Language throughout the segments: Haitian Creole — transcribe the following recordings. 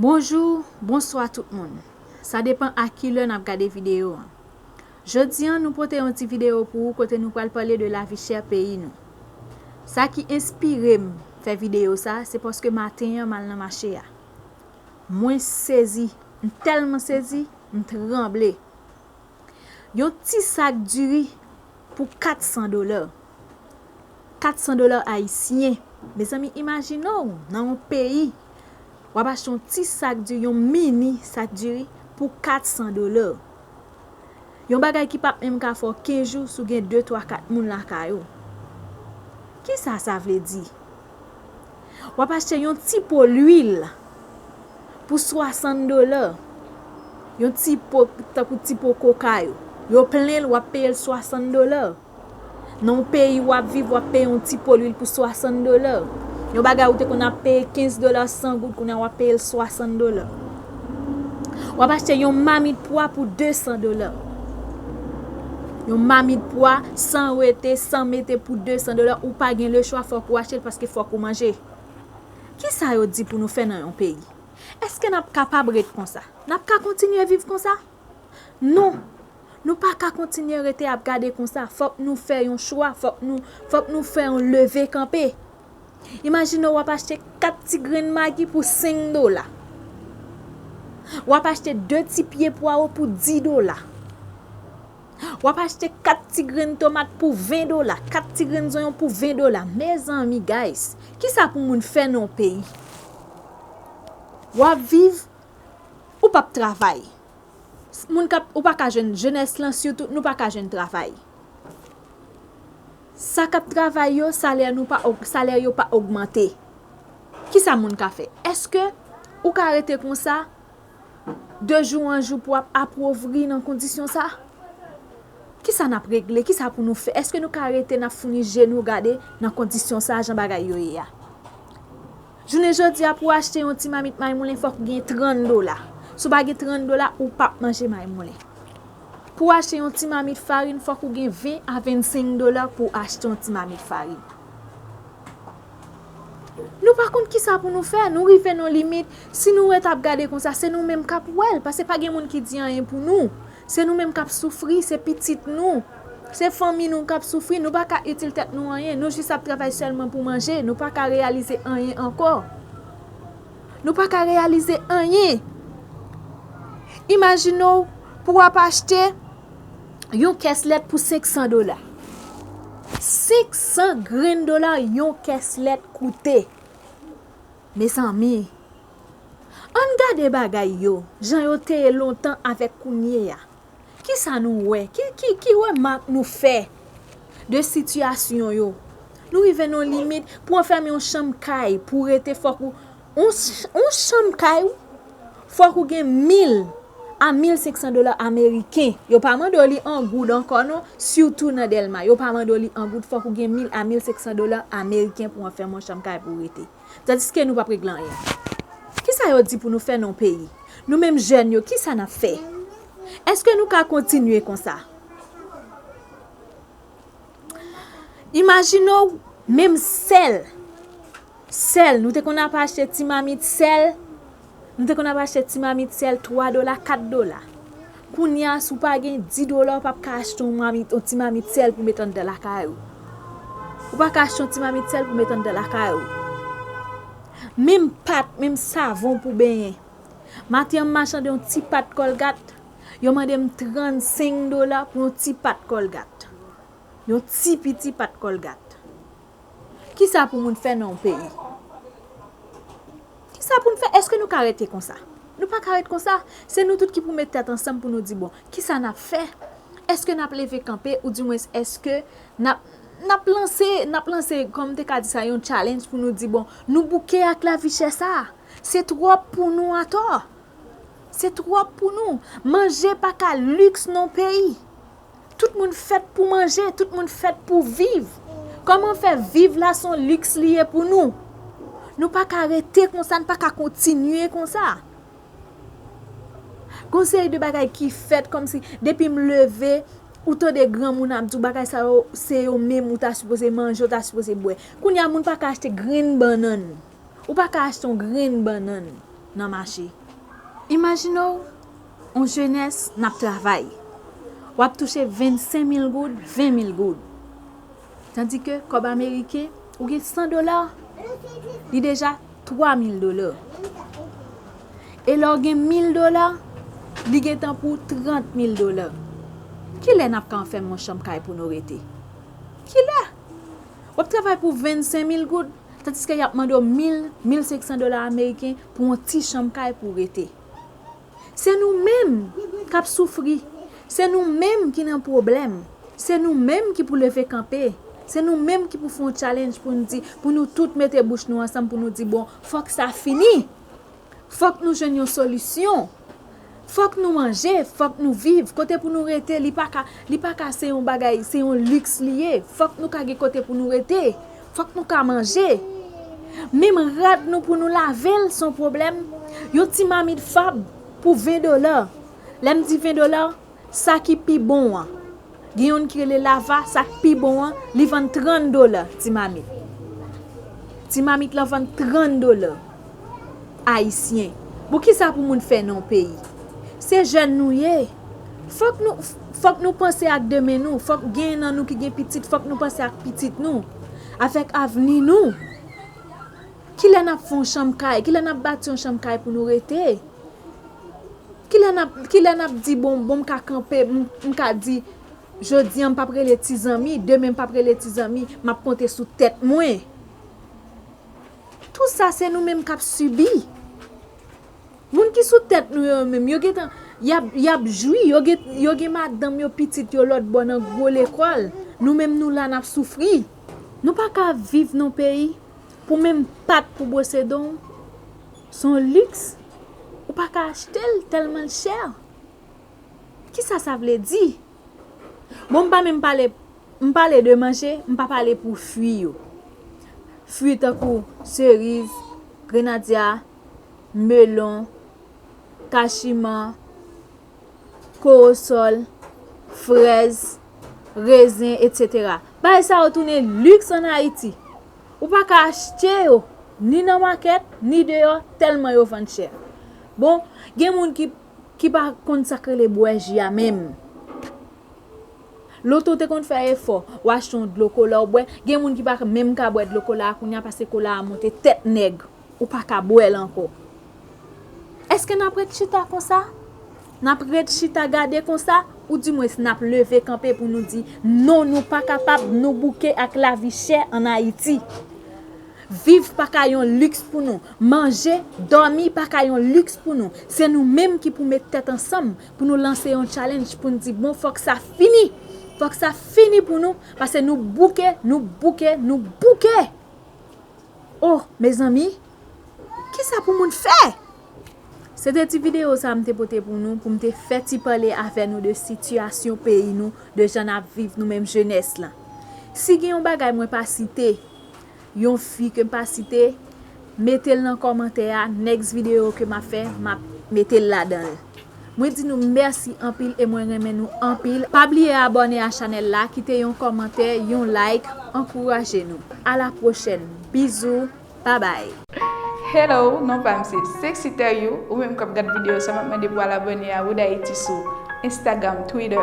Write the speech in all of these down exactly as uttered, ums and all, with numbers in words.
Bonjou, bonswa tout moun. Sa depan a ki lè n ap gade videyo an. Jodi an, nou pote yon ti videyo pou ou kote nou pral pale de lavi chè peyi nou. Sa ki enspire m fè videyo sa, se paske maten an m al nan mache a. Mwen sezi, m tèlman sezi, m tranble. Yon ti sak diri pou kat san dola. Kat san dola ayisyen. Mezanmi, imajine w nan yon peyi, w ap achte yon ti sak diri, yon mini sak diri pou kat san dola. Yon bagay ki p ap menm ka fè w kenz jou si w gen de, twa, kat moun lakay ou. Kisa sa vle di? W ap achte yon ti po lwil pou swasant dola. Yon ti po, tankou ti po koka yo. Yo plen l, w ap peye l swasant dola. Nan yon peyi w ap viv, w ap peye yon ti po lwil pou swasant dola. Yon bagay ou te konn ap peye kenz dola, san goud, kounye a w ap peye l swasant dola. W ap achte yon mamit pwa pou de san dola. Yon mamit pwa, san wete, san mete, pou de san dola, ou pa gen lechwa, fòk ou achte l paske fòk ou manje. Kisa yo di pou nou fè nan yon peyi? Èske n ap kapab ret konsa? N ap ka kontinye viv konsa? Non. Nou pa ka kontinye rete ap gade konsa. Fòk nou fè yon chwa. Fòk nou, fòk nou fè yon leve kanpe. Imajine w ap achte kat ti grenn magi pou senk dola. W ap achte de ti pye pwawo pou dis dola. W ap achte kat ti grenn tomat pou ven dola, kat ti grenn zonyon pou ven dola. Mezanmi, guys, kisa pou moun fè nan yon peyi? W ap viv, ou p ap travay. Moun k ap, ou pa ka jwenn, jenès lan sitou, nou pa ka jwenn travay. Sa k ap travay yo, salè nou pa og-, salè yo pa ogmante. Kisa moun ka fè? Èske ou ka rete konsa de jou an jou pou w ap apovri nan kondisyon sa? Kisa n ap regle? Kisa pou nou fè? Èske nou ka rete n ap founi je nou gade nan kondisyon sa, jan bagay yo ye a? Jounen jodi a, pou w achte yon ti mamit maymoulen, fòk ou gen trant dola. Si w pa gen trant dola, ou p ap manje maymoulen. Pou w achte yon ti mamit farin, fòk ou gen ven a vennsenk dola pou w achte yon ti mamit farin. Nou pa konn kisa pou nou fè, nou rive nan limit. Si nou ret ap gade konsa, se nou menm k ap wè l, paske pa gen moun ki di anyen pou nou. Se nou menm k ap soufri, se pitit nou, se fanmi nou k ap soufri. Nou pa ka itil tèt nou anyen, nou jis ap travay sèlman pou manje, nou pa ka reyalize anyen ankò. Nou pa ka reyalize anyen. Imajine w pou w ap achte yon kès lèt pou senk san dola. Senk san grenn dola yon kès lèt koute. Mezanmi, ann gade bagay yo, jan yo te ye lontan avèk kounye a. Kisa nou wè? Ki, ki, ki remak nou fè de sitiyasyon yo? Nou rive nan yon limit pou w anfème yon chanm kay, pou w rete, fòk ou, yon ch-, yon chanm kay, fòk ou gen mil a mil senk san dola ameriken. Yo pa mande w li an goud ankò non, sitou nan Dèlma. Yo pa mande w li an goud, fòk ou gen mil a mil senk san dola ameriken pou w anfème yon chanm kay pou w rete. Tandiske nou p ap regle anyen. Kisa yo di pou nou fè nan yon peyi? Nou menm jèn yo, kisa n ap fè? Èske nou ka kontinye konsa? Imajine w, menm sèl. Sèl, nou te konn ap achte ti mamit sèl. Nou te konn ap achte ti mamit sèl twa dola, kat dola. Kounye a, si w pa gen dis dola, w p ap ka achte yon mamit, yon ti mamit sèl pou met anndan lakay ou. Ou pa ka achte yon ti mamit sèl pou met anndan lakay ou. Menm pat, menm savon pou benyen. Maten an, m machande yon ti pat Colgate. Yo mande m trannsenk dola pou yon ti pat Colgate. Yon ti piti pat Colgate. Kisa pou moun fè nan yon peyi? Kisa pou n fè? Èske nou ka rete konsa? Nou pa ka ret konsa. Se nou tout ki pou met tèt ansanm pou nou di, bon, kisa n ap fè? Èske n ap leve kanpe, oudimwens èske n ap, n ap lanse, n ap lanse, kòm m te ka di sa, yon challenge pou nou di, bon, nou bouke ak lavi chè sa a. Se twòp pou nou atò. Se twòp pou nou. Manje pa ka liks nan yon peyi. Tout moun fèt pou manje, tout moun fèt pou viv. Kòman fè viv la se yon liks li ye pou nou? Nou pa ka rete konsa, n pa ka kontinye konsa. Gon seri de bagay ki fèt kòmsi depi m leve, ou tande granmoun ap di w bagay sa yo, se yo menm ou ta sipoze manje, ou ta sipoze bwè. Kounye a moun pa ka achte grenn bannann. Ou pa ka achte yon grenn bannann. nan mache. Imajine w, yon jenès n ap travay. W ap touche vennsenk mil goud, ven mil goud. Tandike kòb ameriken, ou gen san dola, li deja twa mil dola. E lè w gen mil dola, li gentan pou trant mil dola. Kilè n ap ka fèmen yon chanm kay pou nou rete? Kilè? W ap travay pou vennsenk mil goud, tandiske y ap mande w mil, mil senk san dola ameriken pou yon ti chanm kay pou w rete. Se nou menm k ap soufri. Se nou menm ki nan pwoblèm. Se nou menm ki pou leve kanpe. Se nou menm ki pou fè yon challenge pou n di, pou nou tout mete bouch nou ansanm pou nou di, bon, fòk sa fini. Fòk nou jwenn yon solisyon. Fòk nou manje, fòk nou viv. Kote pou nou rete, li pa ka, li pa ka se yon bagay, se yon liks li ye. Fòk nou ka gen kote pou nou rete. Fòk nou ka manje. Menm rad nou pou nou lave l, se yon pwoblèm. Yon ti mamit Fab pou ven dola. Lè m di ven dola, sa ki pi bon an. Gen youn ki rele Lava, sa k pi bon an, li vann trant dola, ti mamit. Ti mamit lan vann trant dola ayisyen. Bon, kisa pou moun fè nan yon peyi? Se jèn nou ye. Fòk nou, fòk nou panse ak demen nou. Fòk gen nan nou ki gen pitit, fòk nou panse ak pitit nou. Avèk avni nou. Kilè n ap fè yon chanm kay? Kilè n ap bati yon chanm kay pou nou rete? Kilè n ap, kilè n ap di, bon, bon, m ka kanpe, m, m ka di, jodi an, m p ap rele ti zanmi, demen, m p ap rele ti zanmi, m ap konte sou tèt mwen. Tout sa, se nou menm k ap sibi. Moun ki sou tèt nou yo menm, yo gentan, y ap, y ap jwi, yo gen, yo gen madanm yo, pitit yo lòt bò nan gwo lekòl. Nou menm, nou la, n ap soufri. Nou pa ka viv nan peyi pou menm pat pou bwose don w. Se yon liks. Ou pa ka achte l tèlman l chè. Kisa sa vle di? Bon, m pa menm pale, m pale de manje, m pa pale pou fwi yo. Fwi tankou seriz, grenadya, melon, kachiman, kowosòl, frèz, rezen, etsetera. Bagay sa yo tounen liks ann Ayiti. Ou pa ka achte yo, ni nan makèt, ni deyò, tèlman yo vann chè. Bon, gen moun ki, ki pa konn sa k rele bwè ji a menm. Lontan w te konn fè efò, w achte yon dlo kola w bwè, gen moun ki pa menm ka bwè dlo kola a kounye a paske kola a monte tèt nèg. Ou pa ka bwè l ankò. Èske n ap ret chita konsa? N ap ret chita gade konsa? Oudimwens n ap leve kanpe pou nou di, non, nou pa kapab, nou bouke ak lavi chè ann Ayiti. Viv pa ka yon liks pou nou. Manje, dòmi pa ka yon liks pou nou. Se nou menm ki pou met tèt ansanm pou nou lanse yon challenge pou n di, bon, fòk sa fini. Fòk sa fini pou nou, paske nou bouke, nou bouke, nou bouke. Oh, mezanmi, kisa pou moun fè? Se te ti videyo sa a m te pote pou nou, pou m te fè ti pale avè nou de sitiyasyon peyi nou, de jan n ap viv nou menm jenès lan. Si gen yon bagay mwen pa site, yon fi ke m pa site, mete l nan kòmantè a, next videyo ke m ap fè, m ap mete l ladan l. Mwen di nou mèsi anpil e mwen renmen nou anpil. Pa bliye abòne a chanèl la, kite yon kòmantè, yon like, ankouraje nou. A la pwochèn. Bizou, babay. Hello, non pa m se Sexy Tell You, ou menm k ap gad videyo sa m ap mande pou al abòne a Wood Haiti sou Instagram, Twitter,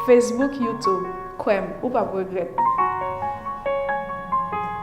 Facebook, YouTube. Kwè m, ou p ap regrèt.